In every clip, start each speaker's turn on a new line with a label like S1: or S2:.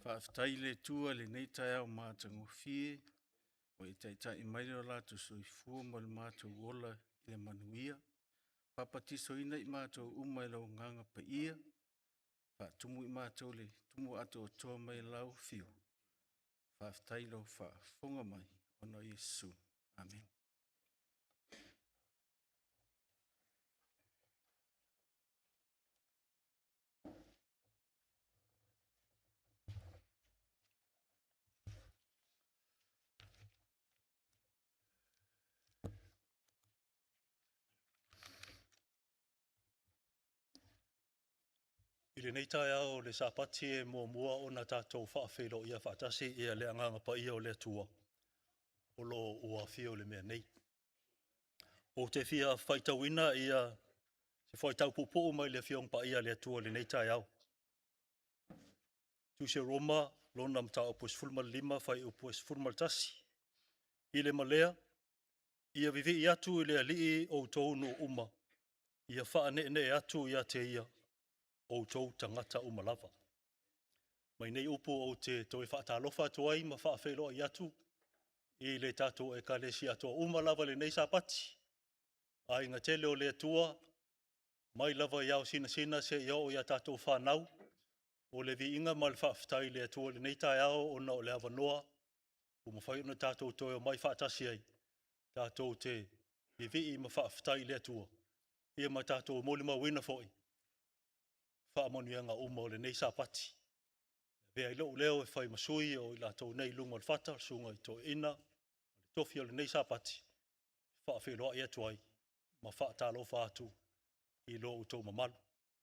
S1: Faafetai i le Atua i lenei taeao matagofie ua e taitai mai lo latou soifua ma lo matou ola i le manuia, papatisoina i matou uma i lou Agaga Paia, faatumu i matou i le tumu atoatoa mai lau afio. Faafetai i lau faafofoga mai ona o Iesu. Amene.
S2: I lenei taeao o le Sapati e muamua ona tatou faafeiloaia faatasi ia le Agaga Paia o le Atua o lo o ua afio i le mea nei. Ou te fia faitauina ia se fuaitau puupuu mai le Afioga Paia a le Atua i lenei taeao. Tusi a Roma lona mataupu e 15 fuaiupu e 11. I le malea, ia vivii atu i le Alii o outou nuu uma, ia faaneenee atu ia te ia outou tagata uma lava. Mai nei upu ou te toe faatalofa atu ai ma faafeiloai atu i le tatou Ekalesia atoa uma lava i lenei Sapati. Aiga tele o le Atua, mai lava i ao sinasina seia oo ia tatou fanau, o le viiga ma le faafetai i le Atua i lenei taeao ona o le avanoa ua mafai ona tatou toe omai faatasi ai, tatou te vivii ma faafetai i le Atua, ia ma tatou molimauina foi faamanuiaga uma o lenei Sapati. E avea ai lou leo e fai ma sui o i latou nei i luga o le fata, le susuga i toeaina, le tofi o lenei Sapati, faafeiloai atu ai ma faatalofa atu i lo outou mamalu.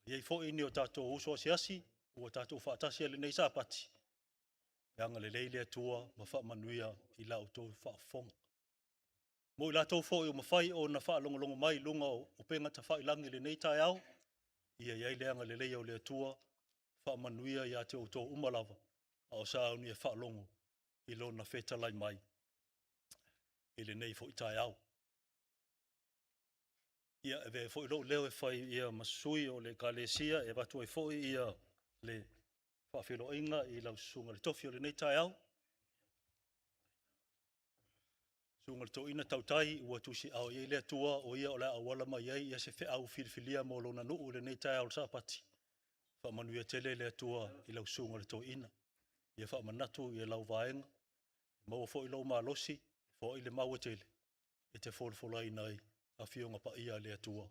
S2: E i ai foi ni o tatou uso asiasi ua tatou faatasi i lenei Sapati, e agalelei le Atua ma faamanuia i la outou faafofoga. Mo i latou foi ua mafai ona faalogologo mai i luga o upega tafailagi i lenei taeao, ia i ai le agalelei o le Atua, faamanuia ia te outou uma lava, a o sauni e faalogo i lona fetalai mai i lenei foi taeao. Ia, e avea foi lou leo e fai ia ma sui o le Ekalesia e avatu ai foi ia le faafeiloaiga i lau susuga i le tofi o lenei taeao. Susuga i le Toeaina Tautai ua tusiao i ai le Atua o ia o le a auala mai ai ia se feau filifilia mo lona nuu i lenei taeao o le Sapati. Faamanuia tele le Atua i lau susuga i le Toeaina. Ia faamanatu ia lau vaega, maua foi lou malosi, foi le maua tele e te folafolaina ai Afioga Paia a le Atua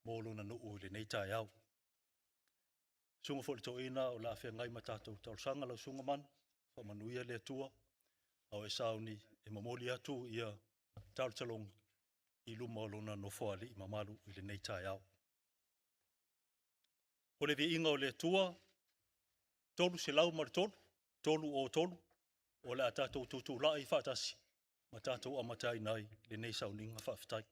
S2: mo lona nuu i lenei taeao. Susuga foi i le Toeaina o le a feagai ma tatou talosaga lau Susuga Manu, faamanuia le Atua, a o e sauni e momoli atu ia talotaloga i luma o lona nofoalii mamalu i lenei taeao. O le viiga o le Atua, 303, 303, o le a tatou tutulai faatasi ma tatou amataina ai lenei sauniga faafetai.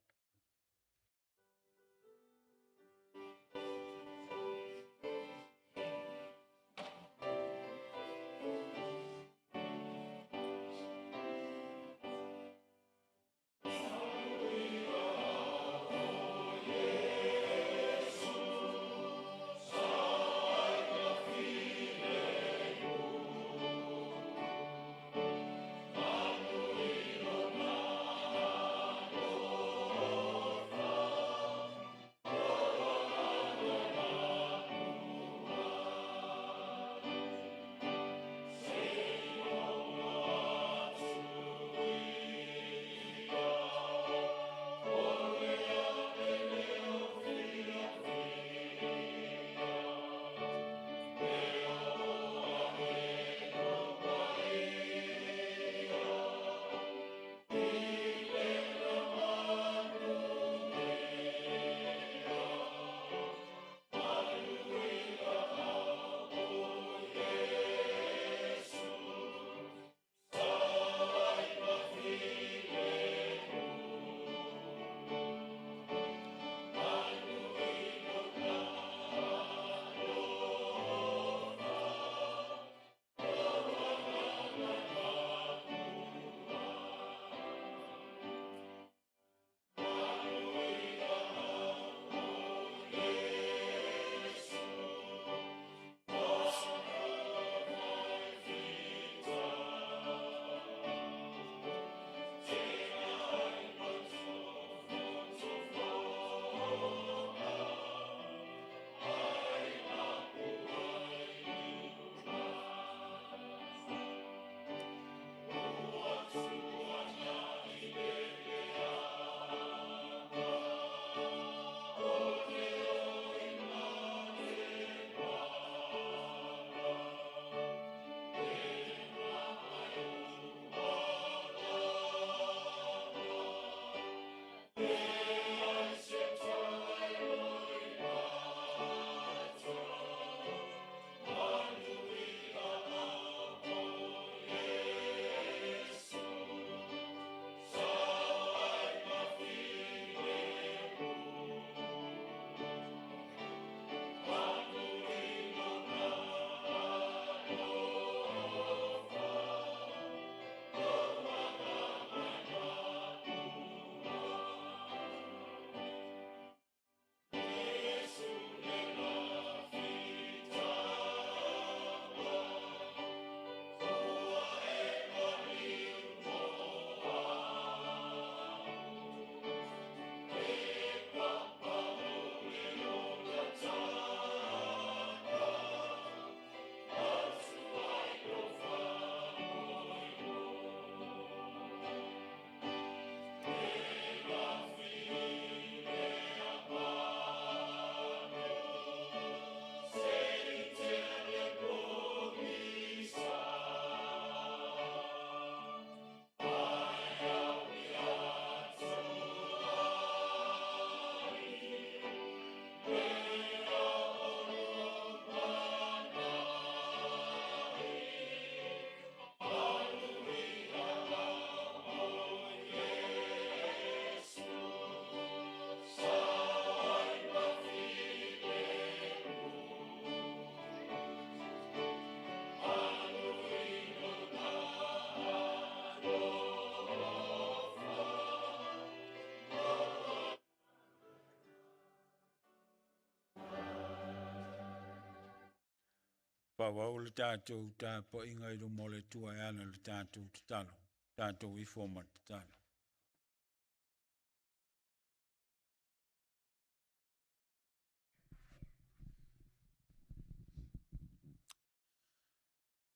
S3: Faaauau le tatou tapuaiga i luma o le Atua e ala i le tatou tatalo. Tatou ifo ma le tatalo.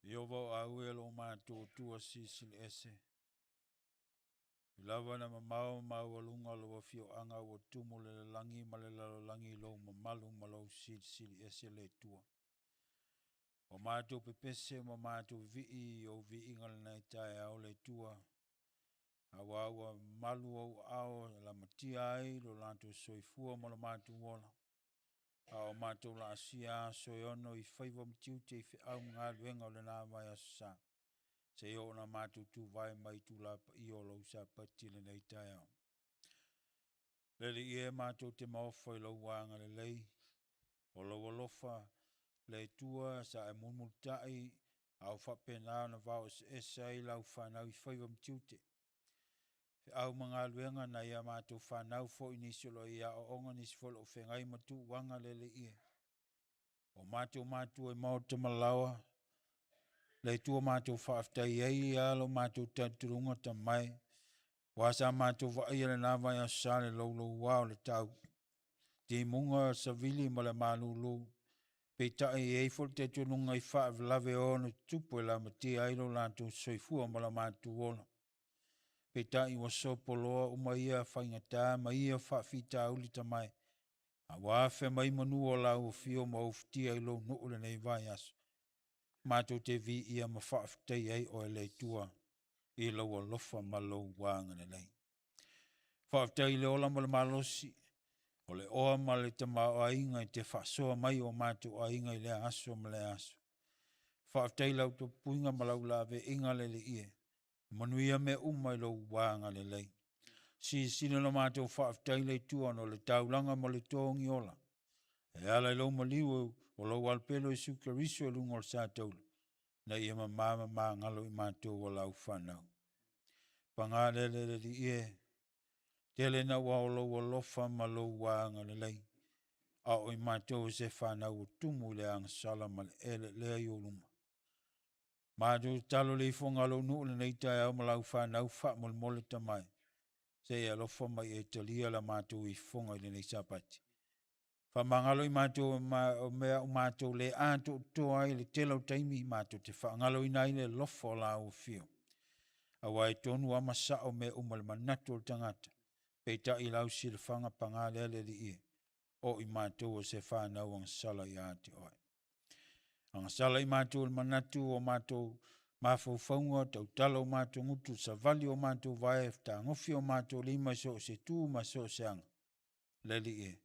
S3: Ieova o au e lo matou Atua Silisili Ese, ui lava ina mamao ma maualuga lou afioaga ua tumu le lalagi ma le lalolagi i lou mamalu ma lou silisili ese le Atua. Ua matou pepese ma matou vivii i ou viiga i lenei taeao le Atua, aua ua malu ou aao e lamatia ai lo latou soifua ma lo matou ola, a o matou laasia aso e ono i faiva ma tiute i feau ma galuega o lena vaiaso sa, seia oo ina matou tuvae mai itulā paia o lou Sapati i lenei taeao. Le Alii e, matou te maofa i lou agalelei, o lou alofa le Atua sa e mulimulitai a o faapena ona vaoeseese ai lau fanau i faiva ma tiute, feau ma galuega nai a matou fanau foi, nisi o lo o i aoaoga, nisi foi o lo o feagai ma tuuaga le Alii e. O matou matua i maota ma laoa, le Atua matou faafetai ai lava lo matou talitonuga tamae, aua sa matou vaaia i lena vaiaso sa le louloua o le tau, timuga savili ma le malulu, peitai e i ai foi le talitonuga i faalavelave e ono tutupu e lamatia ai lo latou soifua ma lo matou ola. Peitai ua sopoloa uma ia faigata ma ia faafitauli tamae, a ua afea mai manu o lau afio ma ufitia ai lou nuu i lenei vaiaso, matou te viia ma faafetaia ai oe le Atua i lou alofa ma lou agalelei. Faafetai i le ola ma le malosi o le oa ma le tamaoaiga e te faasoa mai i o matou aiga i lea aso ma lea aso. Faafetai i lau tapuiga ma lau laveaiga le Alii e, manuia mea uma i lou agalelei. Silisili ona matou faafetai le Atua ona o le taulaga ma le togiola e ala i lou maliu o lou Alopelo Iesu Keriso i luga o le sataula, ina ia mama ma magalo i matou o lau fanau. Paga lea le Alii e, tele naua o lou alofa ma lou agalelei, a o i matou o se fanau ua tumu i le agasala ma le eleelea i ou luma. Matou tatalo i le ifoga a lou nuu i lenei taeao ma lau fanau faamolemole tamae, se i e alofa ma e talia la matou ifoga i lenei Sapati. Faamagalo i matou o mea ua matou le atoatoa ai i le tele o taimi, matou te faagaloina ai le alofa o lau afio, aua e tonu lava ma sao mea uma i le manatu o le tagata, peitai i lau silafaga paga lea le Alii e, o i matou o se fanau agasala ia te oe. Agasala i matou i le manatu o matou mafaufauga, tautala o matou gutu, savali o matou vae, fetagofi o matou lima i so o se tu ma so o se aga, le Alii e,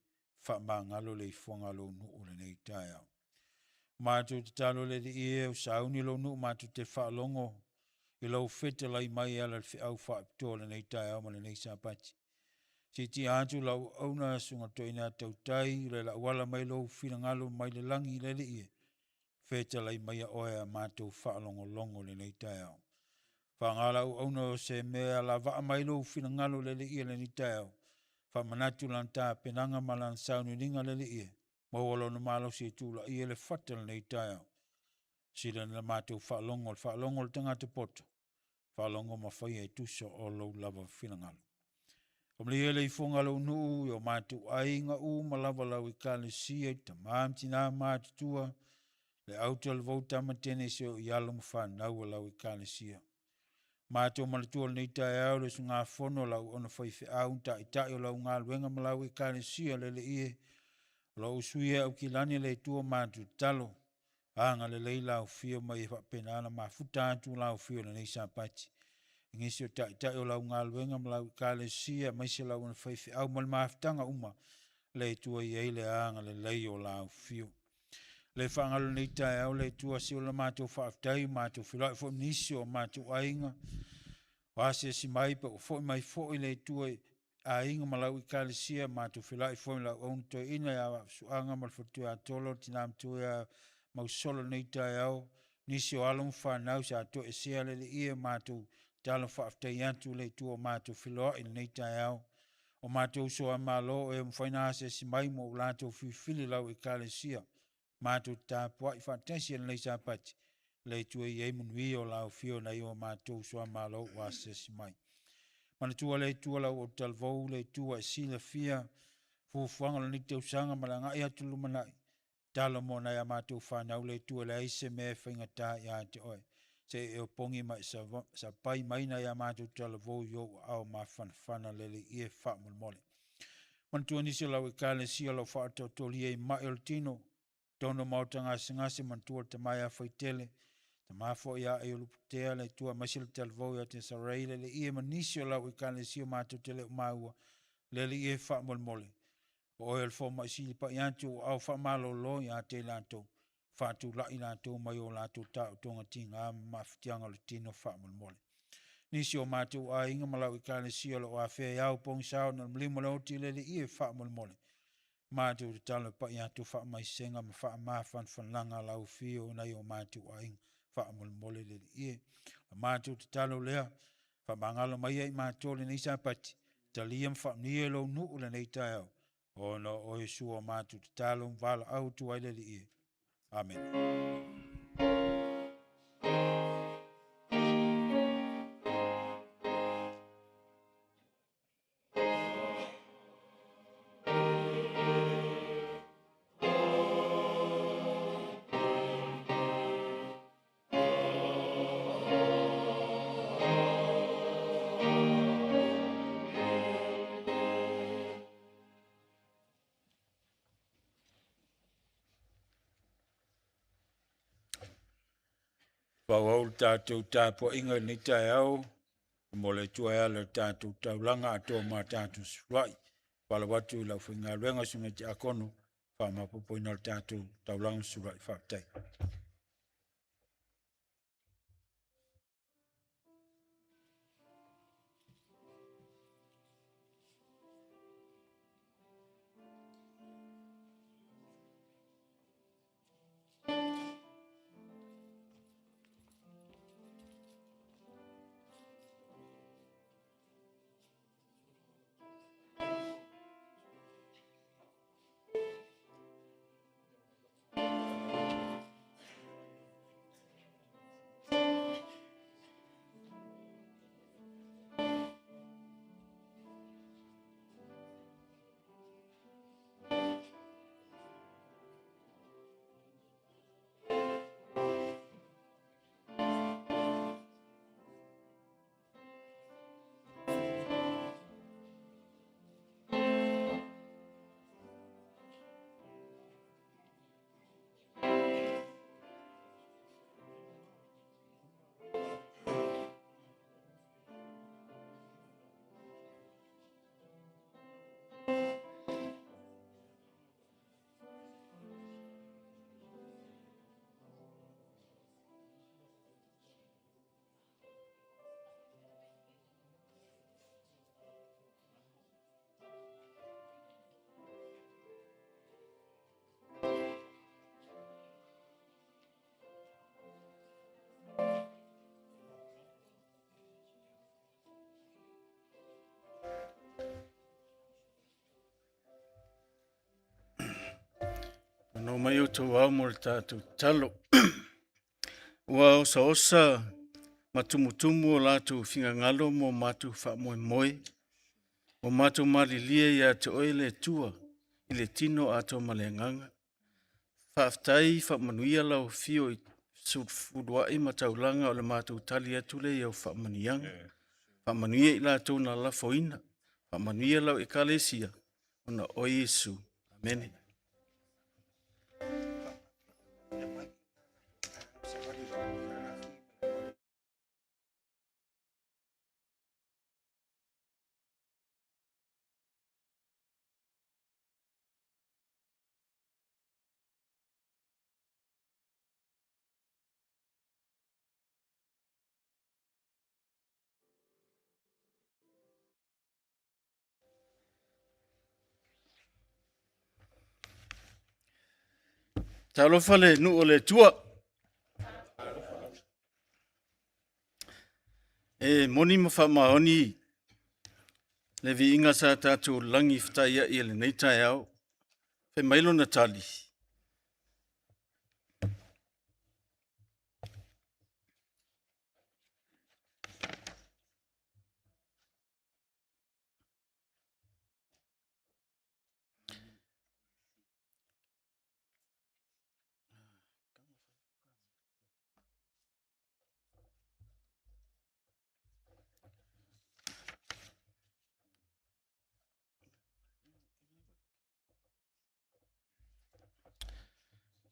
S3: faamagalo le ifoga a lou nuu i lenei taeao. Matou tatalo le Alii e, o sauni lou nuu matou te faalogo i lou fetalai mai e ala i le feau faapitoa o lenei taeao ma lenei Sapati. Siitia atu lau auauna susuga toeaina ia Tautai le lauala mai lou finagalo mai le lagi le Alii e, fetalai maia oe a matou faalogologo i lenei taeao. Faaaoga lau auauna o se mea e alavaa mai lou finagalo le Alii i lenei taeao, faamanatu lana tapenaga ma lana sauniuniga le Alii e, maua lona malosi e tulaia le fata i lenei taeao. Sili ona matou faalogo, le faalogo a le tagata poto, faalogo ma faia e tusa o lou lava finagalo. Faamanuia le ifoga a lou nuu i o matou aiga uma lava, lau Ekalesia i tama ma tina matutua, le autalavou, tama teine seo'i, alo ma fanau a lau Ekalesia. Matou manatua i lenei taeao le usugafono a lau auauna faifeau, taitai o lau galuega ma lau Ekalesia. Le Alii e, o lo o usuia e Aukilani le Atua matou tatalo, agalelei lau afio ma ia faapena ona mafuta atu lau afio i lenei Sapati i nisi o taitai o lau galuega ma lau Ekalesia, aemaise lau auauna faifeau ma le mafutaga uma. Le Atua e i ai le agalelei o lau afio. Le faagalo i lenei taeao le Atua, sili ona matou faafetai, matou feiloai foi ma nisi o matou aiga o asiasi mai pe ua foi mai foi le Atua i aiga ma lau Ekalesia. Matou feiloai foi ma lau auauna toeaina ia Vaafusuaga ma le faletua ia Tolo, le tina matua ia Mausolo i lenei taeao, nisi o alo ma fanau sa toesea le Alii e, matou tatalo faafetai atu le Atua ua matou feiloai i lenei taeao. O matou uso a Malo e mafai ona asiasi mai ma ua latou filifili lau Ekalesia. Matou te tapuai faatasi i lenei Sapati, le Atua e i ai manuia o la Afio nai o matou suamalo ua asiasi mai. Manatua le Atua lau au talavou, le Atua e silafia fuafuaga o lenei tausaga ma le agai atu i le lumanai. Tatalo mo nai a matou fanau le Atua, e leai se mea e faigata ia te oe. Se i e opogi ma e sapai mai nai a matou talavou i ou aao mafanafana lele ie faamolemole. Manatua nisi o lau ekalesia o lo o faataotolia i mai o le tino, totonu o maota gasegase, manatua le tama ia Faitele, tama foi ia Aiolupotea, le Atua aemaise le talavou ia Tesarei, le ie ma nisi o lau ekalesia matou te le o maua, le ie faamolemole. O oe o le fomai sili, pai atu ou aao faamalolo ia te i latou, faatulai latou mai o latou taotoga tiga ma maafatiaga o le tino faamolemole. Nisi o matou aiga ma lau ekalesia o lo o afea i ao pogisa ona o le maliu ma le oti, le ie faamolemole. Matou tatalo e pai atu faamaisega ma faamafanafanaga lau afio i nai o matou aiga faamolemole le Alii e. O matou tatalo lea, faamagalo mai ia i matou i lenei Sapati, talia ma faamanuia i lou nuu lenei taeao, ona o Iesu o matou tatalo ma valaau atu ai le Alii e. Amene. Faaauau le tatou tapuaiga i lenei taeao mo le Atua e ala i le tatou taulaga atoa ma tatou sefulai. Faatalofa atu i le aufaigaluega, susuga i tiakono faamaopoopoina o le tatou taulaga fesula'i. Faafetai.
S1: Manau mai outou ao mo le tatou tatalo. Ua osaosa ma tumutumu o latou finagalo mo matou faamoemoe, ua matou malilie ia te oe le Atua i le tino atoa ma le agaga. Faafetai, faamanuia lau afio i sufuluai ma taulaga o le matou tali atu lea i au faamanuiaga. Faamanuia i latou na lafoina, faamanuia lau ekalesia, ona o Iesu. Amene. Talofa le nuu o le Atua. E moni ma faamaoni le viiga sa tatou lagi fetaiai i lenei taeao. Fai mai lona tali.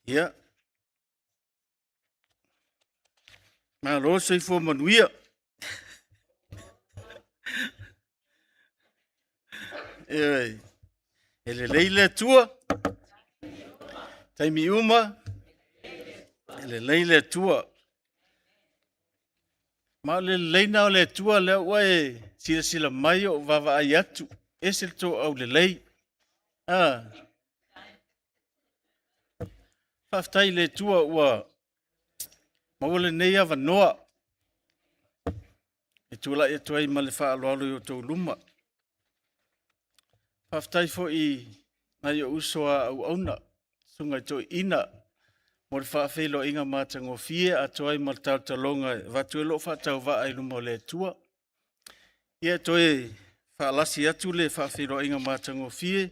S1: Ia. Malo le soifua manuia. Ioe. E lelei le Atua. Taimi uma. E lelei le Atua. Ma o le lelei na o le Atua lea ua e silasila mai o vaavaai atu. Ese le tau aulelei. Ah. Faafetai i le Atua ua maua lenei avanoa e tulai atu ai ma le faaaloalo i outou luma. Faafetai foi i nai ou uso a auauna, susuga i toeaiina mo le faafeiloaiga matagofie atoa ai ma le talotaloga e avatu ai lou faatauvaa i luma o le Atua. Ia e toe faalasi atu le faafeiloaiga matagofie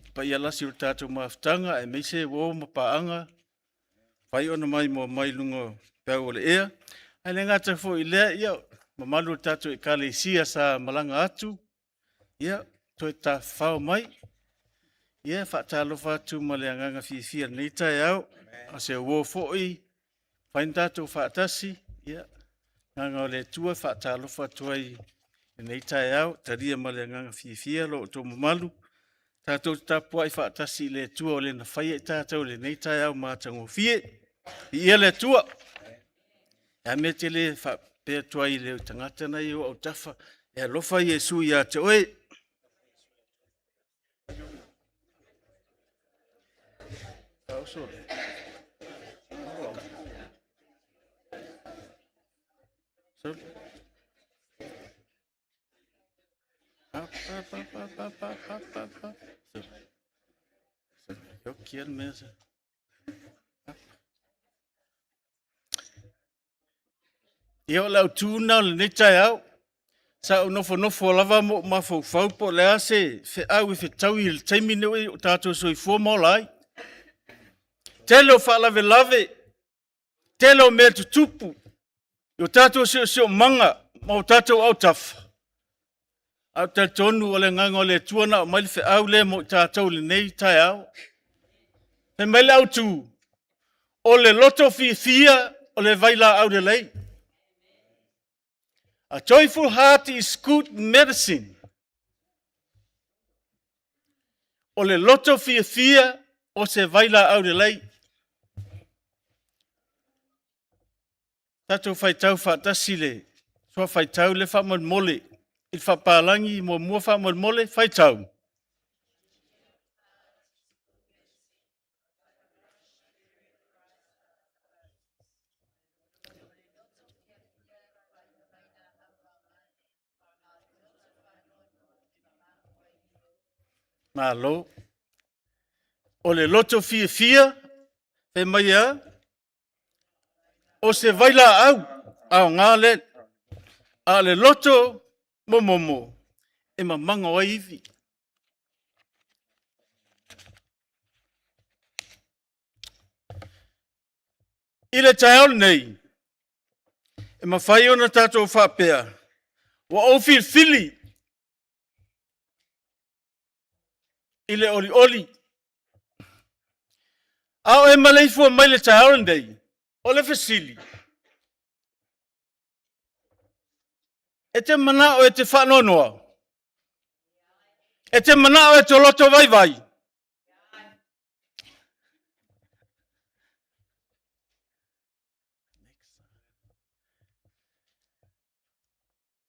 S1: i paia lasi o le tatou mafutaga aemaise uo ma paaga mafai ona maimoa mai i luga o peau o le ea. Ae le gata foi i lea, ia mamalu o le tatou ekalesia sa malaga atu, ia toe tafafao mai. Ia faatalofa atu ma le agaga fiafia i lenei taeao. O se uo foi fai na tatou faatasi, ia agaga o le Atua e faatalofa atu ai i lenei taeao, talia ma le agaga fiafia lo outou mamalu. Tatou te tapuai faatasi i le Atua o le na faia i tatou i lenei taeao matagofie. Viia le Atua. E a mea e te le faapea atu ai i le tagata na i ou autafa, e alofa Iesu ia te oe. Sorry. Ia o le autu lena o lenei taeao. Sa ou nofonofo lava ma ou mafaufau po o le a se feau e fetaui i le taimi lenei o tatou soifua ma ola ai. Tele o faalavelave, tele o mea tutupu i o tatou siosiomaga ma o tatou autafa. Ae ou te talitonu o le agaga o le Atua na aumai le feau lea mo i tatou i lenei taeao. Fai mai le autu, o le loto fiafia o le vailaau lelei. A joyful heart is good medicine. O le loto fiafia o se vailaau lelei. Tatou faitau faatasi le sua faitau le faamolemole i le faapalagi muamua faamolemole faitau. Malo. O le loto fiafia, fai mai a, o se vailaau aoga le, a o le loto momomo e mamago ai ivi. I le taeao lenei, e mafai ona tatou faapea, ua ou filifili i le olioli. A o e maleifua mai le taeao lenei, o le fesili, e te manao e te faanoanoa? E te manao e te loto vaivai?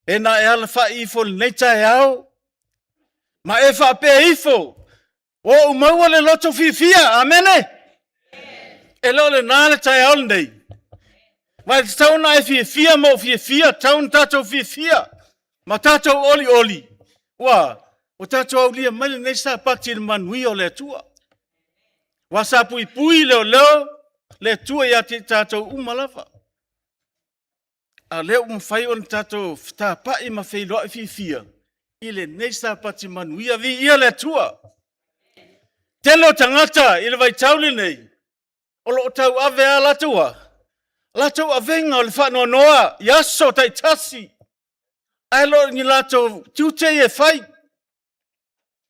S1: Pena e alafai ifo i lenei taeao, ma e faapea ifo, ua ou maua le loto fiafia, amene? E le o lena le taeao lenei. Ma e tatau ona e fiafia ma ou fiafia, tatau ona tatou fiafia ma tatou olioli, ua ua tatou aulia mai lenei Sapati i le manuia o le Atua. Ua sa puipui leoleo le Atua ia te i tatou uma lava. A o lea ua mafai ona tatou fetapai ma feiloai fiafia i lenei Sapati manuia. Viia le Atua! Tele o tagata i le vaitau lenei o lo o tauave a latou a latou avega o le faanoanoa i aso taitasi, ae le o ni latou tiute ia e fai.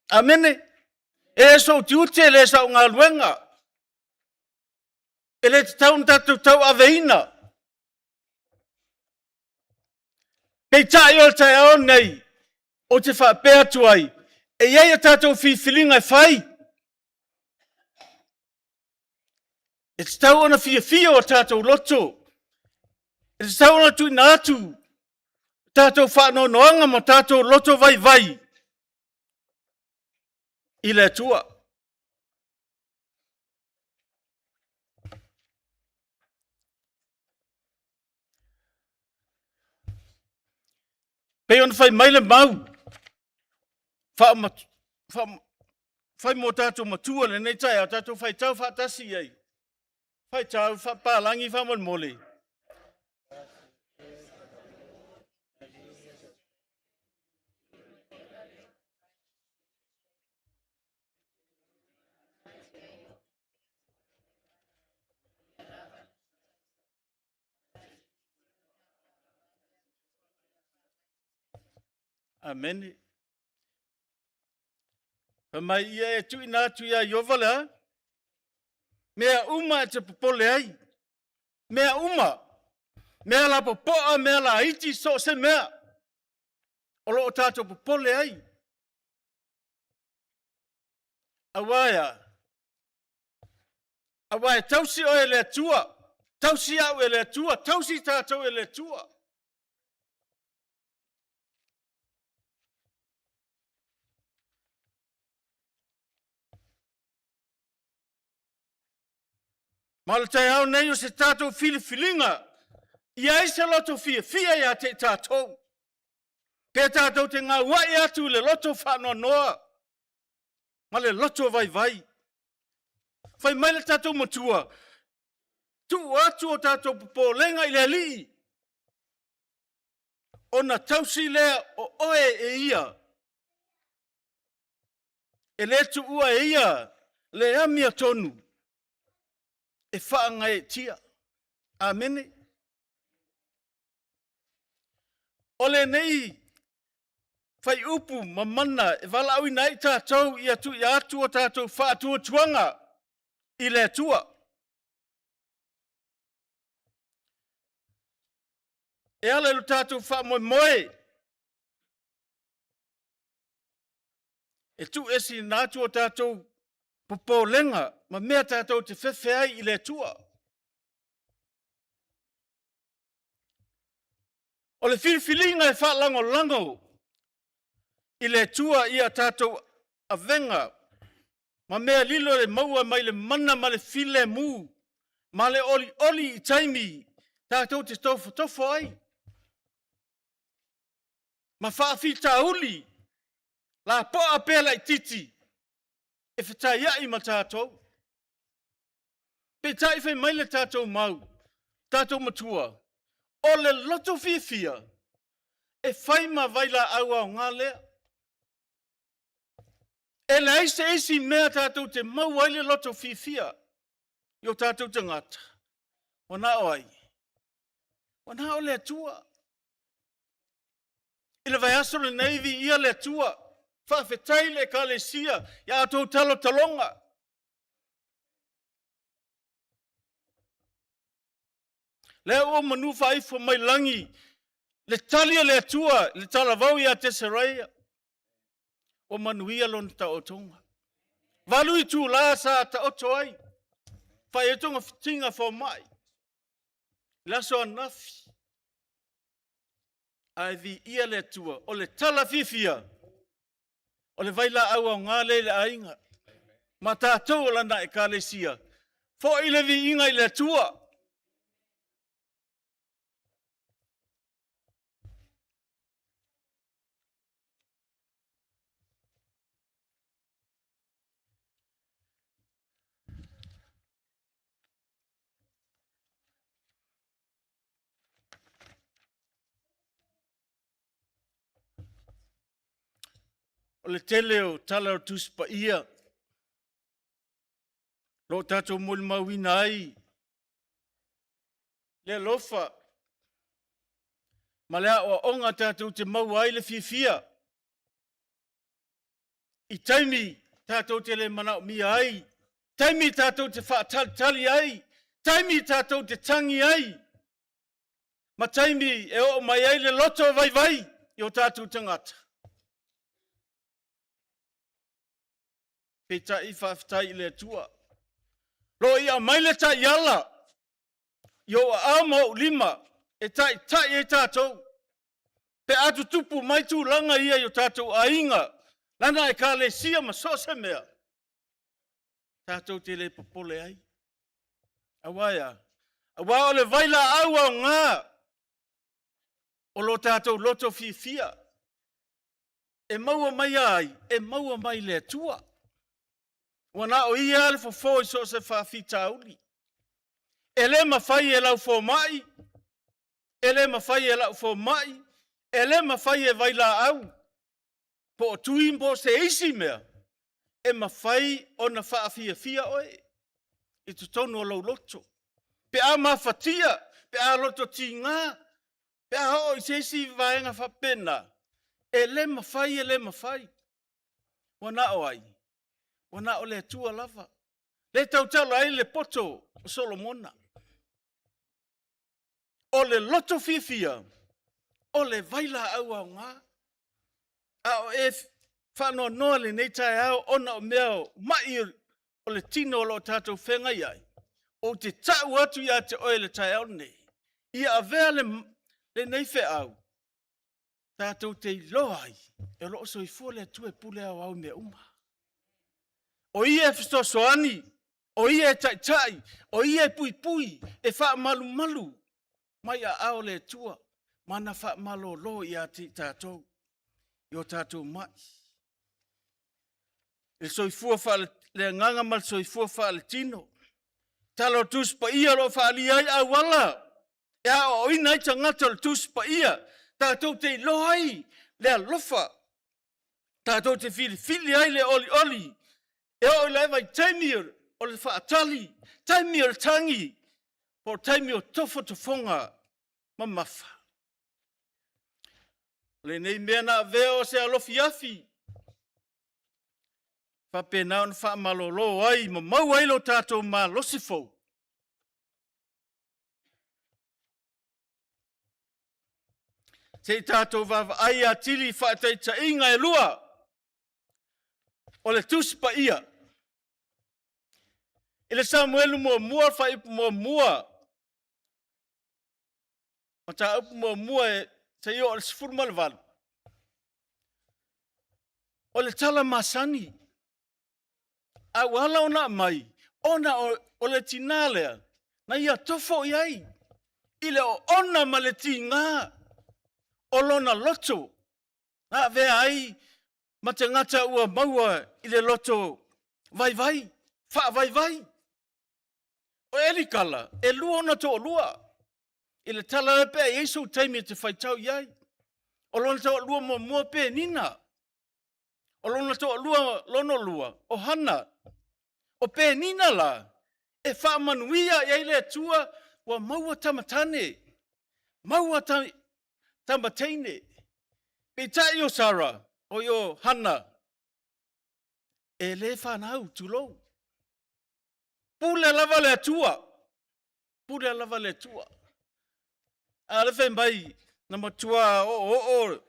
S1: Amene. E le sou tiute, le sau galuega. E le tatau ona tatou tauaveina. Peitai o le taeao nei, ou te faapea atu ai, e i ai a tatou filifiliga e fai. E tatau ona fiafia o tatou loto. E tatau ona tuuina atu tatou faanoanoaga ma tatou loto vaivai i le Atua. Pei ona fai mai le mau, fai mo tatou matua lenei taeao, tatou faitau faatasi i ai. Faitau faapalagi faamolemole. Amene. Fai mai ia e tuuina atu iā Ieova le a? Mea uma e te popole ai. Mea uma. Mea lapopoa, mea laiti, so o se mea. O lo o tatou popole ai. Aua e a? Aua e tausi oe e le Atua, tausi au e le Atua, tausi tatou e le Atua. Ma o le taeao nei o se tatou filifiliga, i ai se loto fiafia ia te i tatou. Pe tatou te gauai atu i le loto faanoanoa ma le loto vaivai. Fai mai le tatou matua, tuu atu o tatou popolega i le Alii, ona tausi lea o oe e ia. E le tuua e ia le amiotonu e faagaeetia. Amene. O lenei faiupu ma mana e valaauina ai tatou ia tuuina atu o tatou faatuatuaga i le Atua. E ala i lo tatou faamoemoe e tuueseina atu o tatou popolega ma mea tatou te fefe ai i le Atua. O le filifiliga e faalagolago i le Atua ia tatou avega ma mea lilo e maua mai le mana ma le filemu ma le olioli i taimi tatou te tofotofo ai ma faafitauli lapoa pea laititi e fetaiai ma tatou. Peitai fai mai le tatou mau, tatou matua, o le loto fiafia e fai ma vailaau aoga lea. E leai se isi mea tatou te maua ai le loto fiafia i o tatou tagata. Ua na o ai? Ua na o le Atua. I le vaiaso lenei, viia le Atua. Faafetai le Ekalesia i a outou talotaloga. Lea ua manu faaifo mai lagi le tali a le Atua i le talavou ia Teseraia. Ua manuia lona taotoga. 8 itulā sa taoto ai, fai ai togafitiga fomai, i le aso ananafi. Ae viia le Atua, o le tala fiafia, o le vailaau aoga lea i le aiga. Ma tatou o lana Ekalesia, foi le viiga i le Atua. O le tele o tala o le Tusi Paia lo o tatou molimauina ai le alofa ma le aoaoga tatou te maua ai le fiafia i taimi tatou te le manaomia ai, taimi tatou te faatalitali ai, Taimi tatou te tagi ai ma taimi e oo mai ai le loto vaivai i o tatou tagata. Peitai faafetai i le Atua. Lo i aumai le taiala i ou aao ma ou lima e taitai ai tatou. Pe a tutupu mai tulaga ia i o tatou aiga, lana ekalesia ma so o se mea, tatou te le popole ai. Aua e a? Aua o le vailaau aoga o lo tatou loto fiafia e maua mai ai, e maua mai le Atua. Ua na o ia le fofo i so o se faafitauli. E le mafai e lau fomai, e le mafai e lau fomai, e le mafai e vailaau, po o tui po o se isi mea, e mafai ona faafiafia oe i totonu o lou loto. Pe a mafatia, pe a loto tiga, pe a oo i se isi vaega faapena, e le mafai, e le mafai. Ua na o ai? Ua na o le Atua lava. Le tautala ai le poto o Solomona. O le loto fiafia, o le vailaau aoga. A o e faanoanoa lenei taeao ona o mea o mai o le tino o lo o tatou feagai ai, ou te tau atu ia te oe le taeao lenei, ia avea le, lenei feau, tatou te iloa ai, e o lo o soifua le Atua e pule aoao i mea uma. O ia e fesoasoani, o ia e taitai, o ia e puipui, e faamalumalu mai aao o le Atua ma ana faamalolo ia te i tatou i o tatou mai. Le soifua faaleagaga ma le soifua faaletino. Tala o Tusi Paia o lo o faaalia ai auala e aoaoina ai tagata o le Tusi Paia, tatou te iloa ai le alofa, tatou te filifili ai le olioli, e oo i le vaitaimi o le faatali, taimi o le tagi, po o taimi o tofotofoga mamafa. O lenei mea na avea o se alofiafi, faapena ona faamalolo ai ma maua ai lo tatou malosi fou. Se i tatou vaavaai atili i faataitaiga e lua o le Tusi Paia. I le Samuelu muamua, fuaiupu muamua, mataupu muamua e seia oo i le 18. O le tala masani, a ua ala ona aumai, ona o le tinā lea, na ia tofo i ai i le oona ma le tiga o lona loto, na avea ai ma tagata ua maua i le loto vaivai, faavaivai. O Elikala, e lua ona toalua. I le tala lea pe a i ai sou taimi e te faitau i ai. O lona toalua muamua Penina. O lona toalua lona lua o Hana. O Penina la, e faamanuia i ai le Atua ua maua tamatane, maua ta, tamateine. Peitai o Sara, o i o Hana, e le fanau, tulou. Pule lava le Atua. Pule lava le Atua. A le fai mai, na matua oo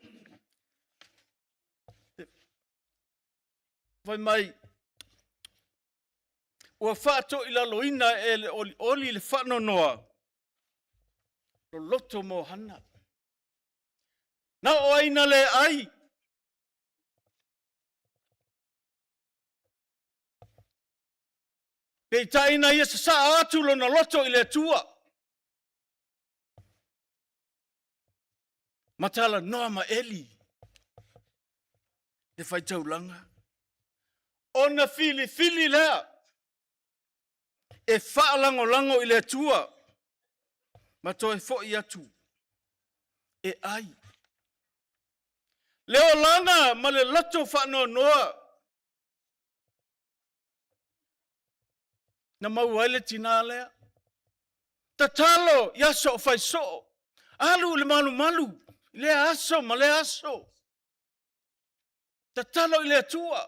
S1: fai mai, ua faatoilaloina e le olioli le faanoanoa loloto mo Hana. Na o ai na le ai? Peitai na ia sasaa atu lona loto i le Atua. Ma talanoa ma Eli, le faitaulaga. Ona filifili lea e faalagolago i le Atua ma toe foi atu e ai. Le olaga ma le loto faanoanoa na maua ai le tinā lea. Tatalo i aso o fai soo, alu i le malumalu i lea aso ma lea aso. Tatalo i le Atua,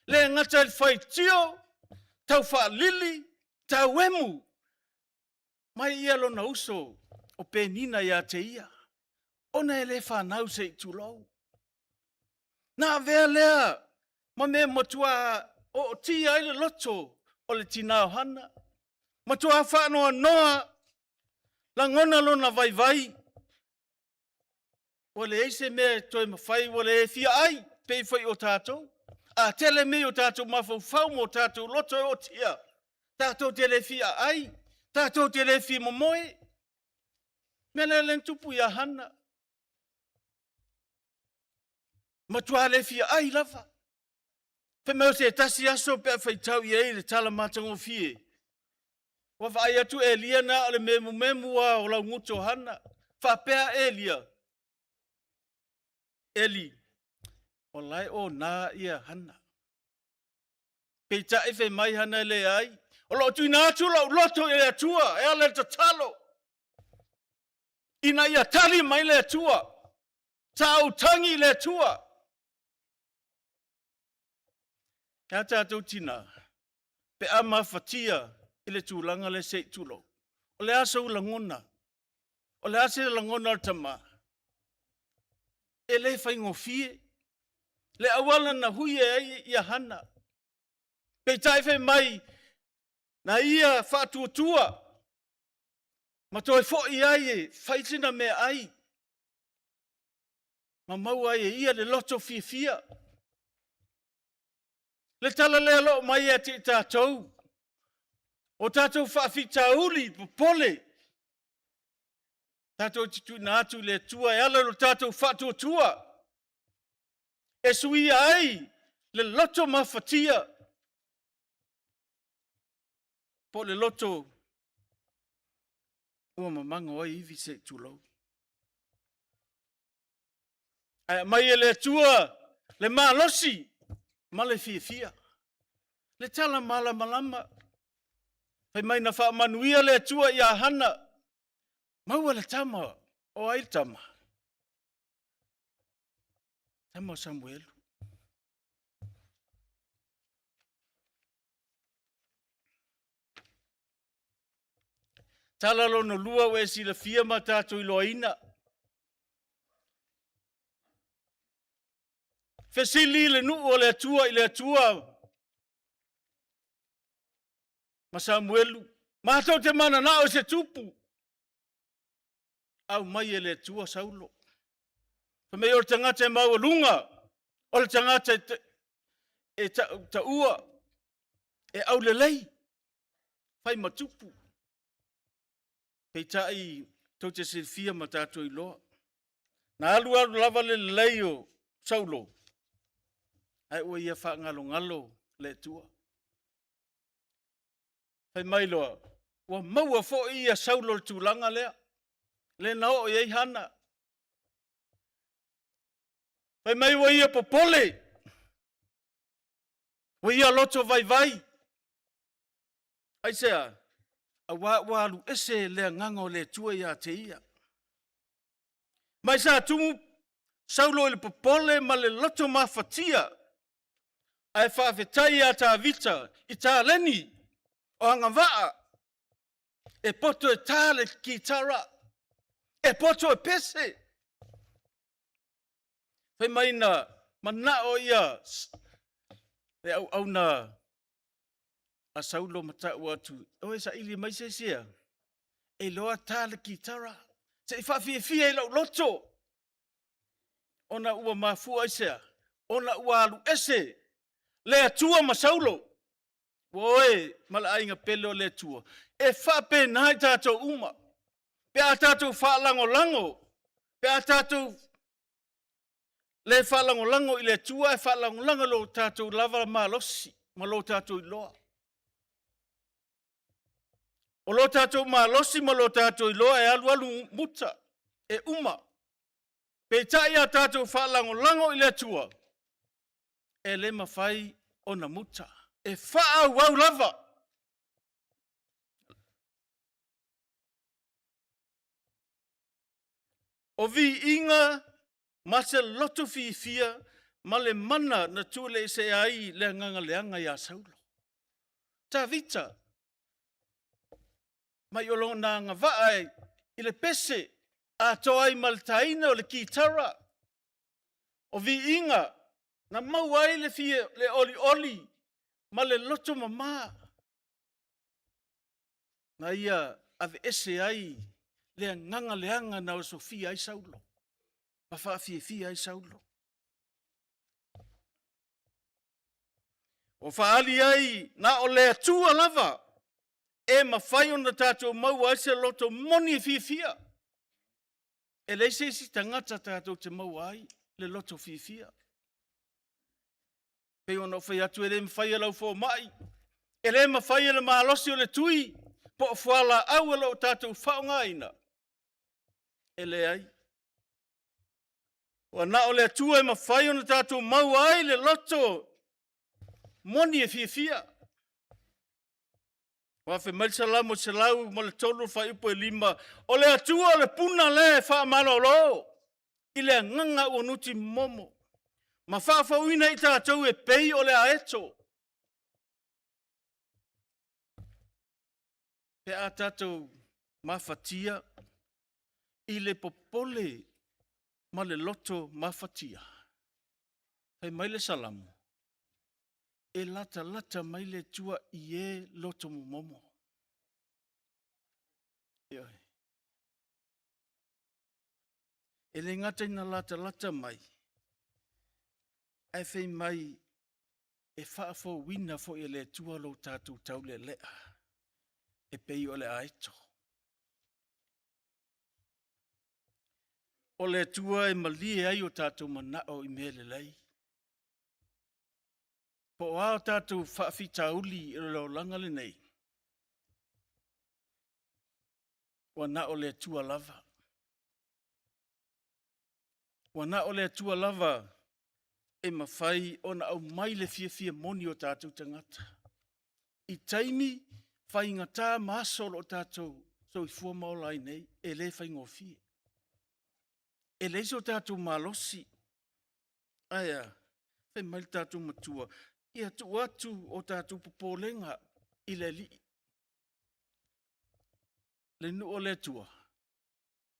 S1: le gata i le faitio, tau faalili, tau emu. Mai ia lona uso o Penina ia te ia, ona e le fanau se i tulou. Na avea lea ma mea matua ootia ai le loto o le tinā o Hana. Matua faanoanoa, lagona lona vaivai, ua leai se mea e toe mafai, ua le fia ai, pei foi o tatou. A tele mea i o tatou mafaufau ma o tatou loto e ootia, tatou te le fia ai, tatou te le fia momoe. Mea lea lea na tupu ia Hana. Matua le fia ai lava. Fai mai o se tasi aso pe a faitau i ai le tala matagofie. Ua vaai atu Elia na o le memumemu lava o laugutu o Hana. Faapea Elia, Eli, o la e ona ia Hana. Peitai fai mai Hana e leai, o lo o tuuina atu lou loto i le Atua e ala i le tatalo, ina ia tali mai le Atua. Sa ou tagi i le Atua. E a tatou tinā, pe a mafatia i le tulaga lea se i tulou. O le a sou lagona? O le a se lagona o le tama? E le faigofie le auala na hui ai ia Hana. Peitai fai mai, na ia faatuatua ma toe foi ai e fai sina meaai ma maua ai e ia le loto fiafia. Le tala lea lo o mai ia te i tatou, o tatou faafitauli popole, tatou te tuuina atu i le Atua e ala i lo tatou faatuatua, e suia ai le loto mafatia po o le loto ua mamago ai ivi se i tulou. Ae aumai e le Atua le malosi ma le fiafia. Le tala malamalama. Fai mai na faamanuia le Atua ia Hana. Maua le tama. O ai le tama? Tama o Samuelu. Tala lona lua ua e silafia ma tatou iloaina. Fesili le nuu o le Atua i le Atua ma Samuelu, matou te mananao i se tupu. Aumai e le Atua Saulo. Fai mai o le tagata e maualuga, o le tagata e taua, e aulelei, fai ma tupu. Peitai, tou te silafia ma tatou iloa. Na alu alu lava le lelei o Saulo, ae ua ia faagalogalo le Atua. Fai mai loa, ua maua foi ia Saulo le tulaga lea, le na oo i ai Hana. Fai mai ua ia popole, ua ia loto vaivai. Aisea? Auā ua alu ese le agaga o le Atua ia te ia. Mai sa tumu Saulo i le popole ma le loto mafatia, ae faafetai ia Tavita i taleni o agavaa e poto e tā le kitara, e poto e pese. Fai mai na manao ia le auauna a Saulo ma ta'u atu, Oe saili mai se isi e iloa ta le kitara, se i faafiafia i lou loto. Ona ua mafua aisea? Ona ua alu ese le Atua ma Saulo. Ua oe ma le aiga pele o le Atua. E faapena i tatou uma. Pe a tatou faalagolago, pe a tatou le faalagolago i le Atua ae faalagolago i lo tatou lava malosi ma lo tatou iloa. O lo tatou malosi ma lo tatou iloa e alualu muta, e uma. Peitai a tatou faalagolago i le Atua, e le mafai ona muta, e faaauau lava. O viiga ma se loto fiafia ma le mana na tuuleesea ai le agaga leaga ia Saulo. Tavita. Mai o lona agavaa i le pese atoa ai ma le taina o le kitara. O viiga na maua ai le fia le olioli ma le loto mamā. Na ia aveese ai le agaga leaga na osofia ai Saulo ma faafiafia ai Saulo. Ua faaali ai na o le Atua lava e mafai ona tatou maua ai se loto moni e fiafia. E leai se isi tagata tatou te maua ai le loto fiafia. Pei ona ou fai atu, e le mafai e lau fomai, e le mafai e le malosi o le tui po o fualaau o lo o tatou faaaogaina. E leai. Ua na o le Atua e mafai ona tatou maua ai le loto moni e fiafia. Ua fai mai le Salamo 103 fuaiupu 5, o le Atua o le puna lea e faamalolo i le agaga ua nuti momo ma faafouina i tatou e pei o le aeto. Pe a tatou mafatia i le popole ma le loto mafatia, fai mai le Salamo, e latalata mai le Atua i e loto momomo. Ioe. E le gata ina latalata mai, ae fai mai e faafouina foi e le Atua lo tatou taulealea e pei o le aeto. O le Atua e malie ai o tatou manao i mea lelei. Po o a o tatou faafitauli i le olaga lenei, ua na o le Atua lava. Ua na o le Atua lava e mafai ona aumai le fiafia moni o tatou tagata. I taimi faigata ma aso o lo o tatou soifua ma ola ai nei, e le faigofie. E leai so tatou malosi. Ae a? Fai mai le tatou matua, ia tuu atu o tatou popolega i le Alii. Le nuu o le Atua,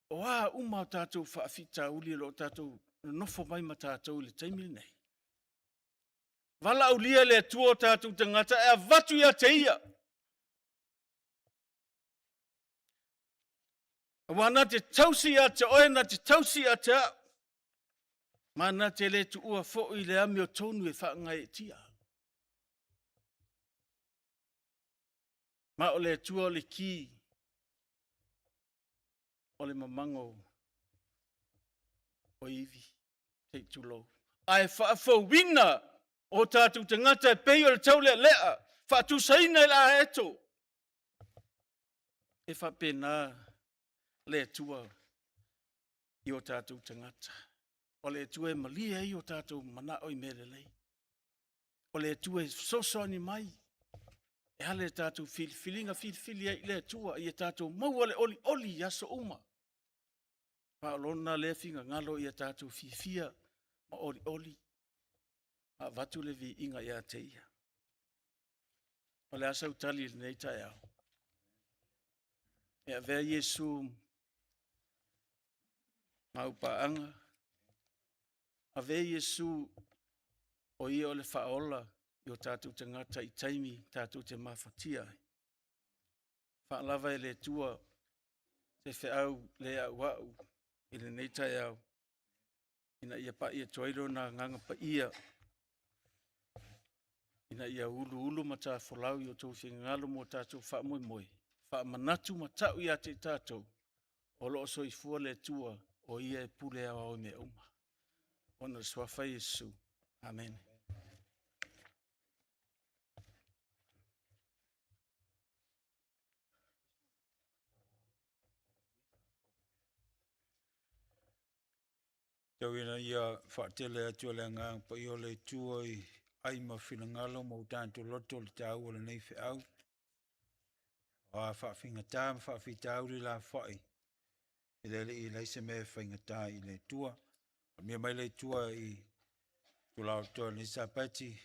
S1: o a uma o tatou faafitauli o lo o tatou nonofo mai ma tatou i le taimi lenei, valaaulia le Atua o tatou tagata e avatu ia te ia. Aua na te tausi ia te oe, na te tausi ia te au, ma na te le tuua foi le amiotonu e faagaeetia. Ma o le Atua o le ki o le mamago o ivi, se i tulou. Ae faafouina o tatou tagata e pei o le taulealea, faatusaina i le aeto. E faapena le Atua i o tatou tagata. O le Atua e malie ai o tatou manao i mea lelei. O le Atua e fesoasoani mai e ala i tatou filifiliga filifili ai i le Atua ia tatou maua le olioli i aso uma. Ma o lona lea finagalo ia tatou fiafia ma olioli ma avatu le viiga ia te ia. O le a sau tali i lenei taeao? E avea Iesu maupaaga, avea Iesu o ia o le faaola i o tatou tagata i taimi tatou te mafatia ai. Faalava e le Atua se feau le auau i lenei taeao, ina ia pai atu ai lona agaga paia, ina ia uluulu matafolau i o outou finagalo mo tatou faamoemoe, faamanatu ma tau ia te i tatou, o lo o soifua le Atua, o ia e pule aoao i mea uma. Ona o le suafa Iesu. Amene.
S3: Tau ina ia faatele atu e le Agaga Paia o le Atua i ai ma finagalo ma o tatou loto le taua o lenei feau. O a faafaigata ma faafitauli lafoai i le Alii, e leai se mea e faigata i le Atua. Faamanuia mai le Atua i tulaga o lenei Sapati,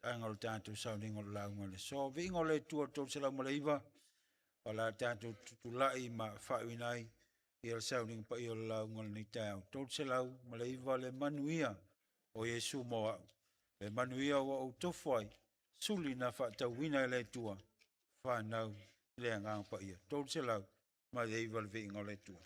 S3: aga o le tatou sauniga o le lauga i le aso. Viiga o le Atua 309. O le a tatou tutulai ma faaiuina ai ia le sauniga paia o le lauga i lenei taeao. 309, Le manuia o Iesu mo a'u, le manuia ua ou tofo ai, suli na faatauina e le Atua, fanau i le Agaga Paia. 309 Le Viiga o le Atua.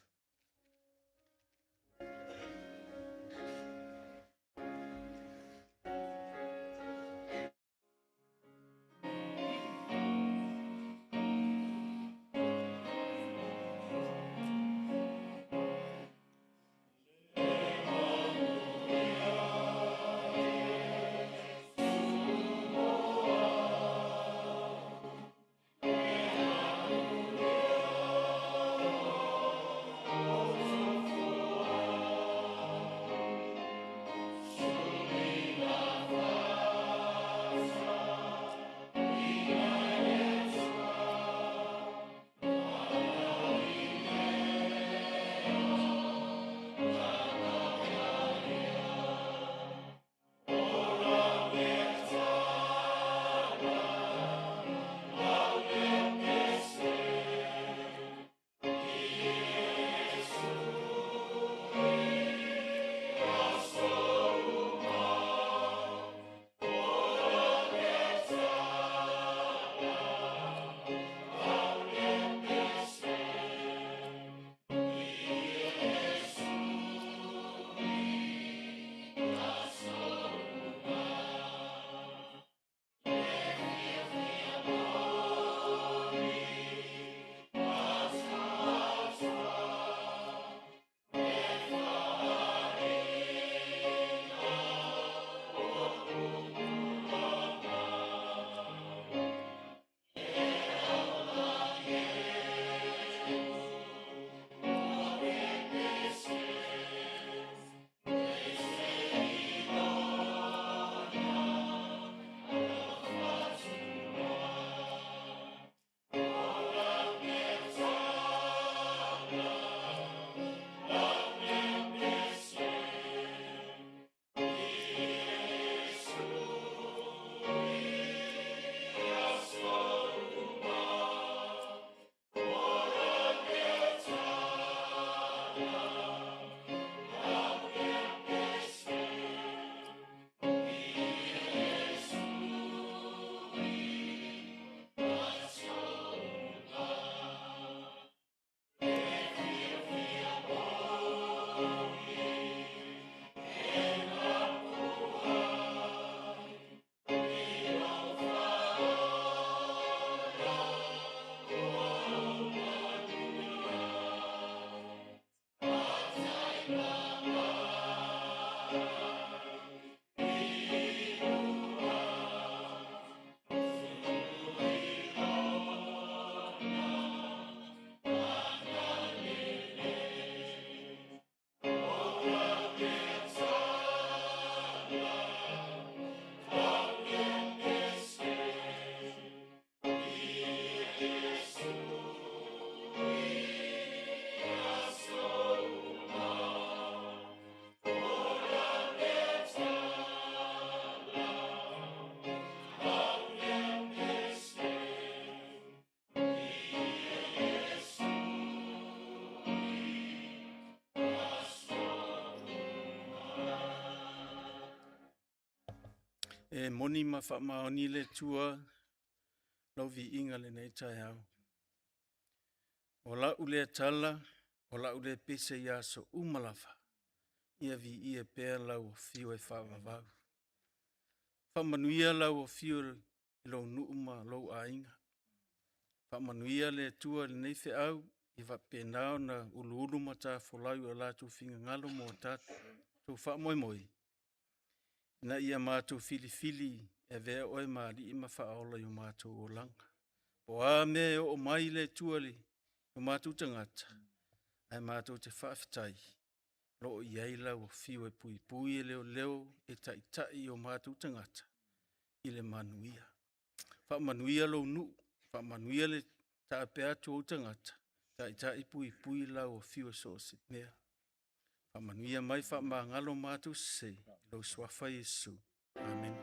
S1: E moni ma faamaoni le Atua lau viiga i lenei taeao. O lau lea tala, o lau lea pese i aso uma lava, ia viia pea lau afio e faavavau. Faamanuia lau afio i lou nuu ma lou aiga. Faamanuia le Atua i lenei feau, ia faapena ona uluulu matafolau i o latou finagalo mo tatou faamoemoe, ina ia matou filifili e avea oe ma Alii ma Faaola i o matou olaga. Po o a mea e oo mai le Atua i o matou tagata, ae matou te faafetai o lo o i ai lau afio e puipui, e leoleo, e taitai o matou tagata i le manuia. Faamanuia lou nuu, faamanuia le taape atu o ou tagata, taitai puipui lau afio i so o se mea. Faamanuia mai, faamagalo matou sese, i lou suafa Iesu. Amene.